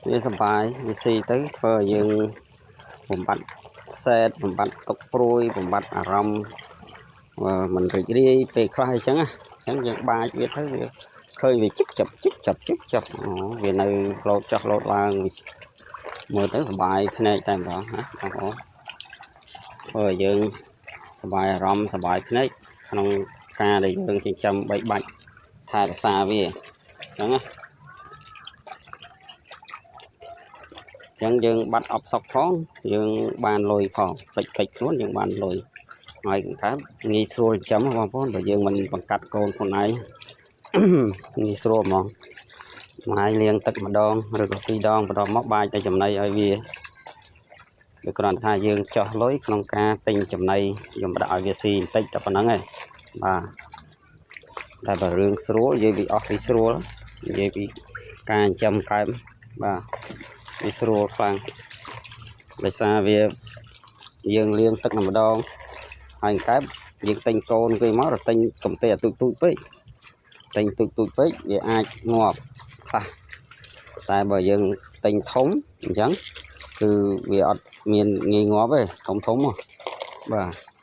វាសប្បាយវាស៊ីទៅធ្វើឲ្យយើងបំបត្តិសេតបំបត្តិទុកព្រួយបំបត្តិអារម្មណ៍មិនរីករាយពេលខ្លះអីចឹងណាអញ្ចឹងយើងបាចវាទៅវាឃើញវាជឹកចាប់ជឹកចាប់ជឹកចាប់អូវានៅលោតចុះលោតឡើងមើលទៅសប្បាយភ្នែកតែម្ដងណាបងប្អូនធ្វើឲ្យយើងសប្បាយអារម្មណ៍សប្បាយភ្នែកក្នុងការដែលយើងចិញ្ចឹមបីបាច់ថែរក្សាវាអញ្ចឹងណាអញ្ចឹងយើងបាត់អបសុកផងយើងបានលុយផងពេចពេចខ្លួនយើងបានលុយហើយកង្កែបងាយស្រួលចិញ្ចឹមបងប្អូនបើយើងមិនបង្កាត់កូនខ្លួនឯងងាយស្រួលហ្មងមួយថ្ងៃលាងទឹកម្ដងឬក៏ពីរដងបន្ទាប់មកបាចតែចំណីឲ្យវាវាគ្រាន់តែថាយើងចោះលុយក្នុងការទិញចំណីខ្ញុំដាក់ឲ្យវាស៊ីបន្តិចតែប៉ុណ្្នឹងឯងបាទតែបើរឿងស្រួលនិយាយពីអស់ពីស្រួលនិយាយពីការចិញ្ចឹមកែបបាទវាស្រួលខ្លាំងដោយសារវាយើងលាងទឹកម្ដងហើយកែបយើងទិញកូនគេមកទៅទិញកំទេអាទូចទូចពេកទិញទូចទូចពេកវាអាចងាប់ខ្លះតែបើយើងទិញធំអញ្ចឹងគឺវាអត់មានងាយងាប់ទេធំធំហ៎បាទ។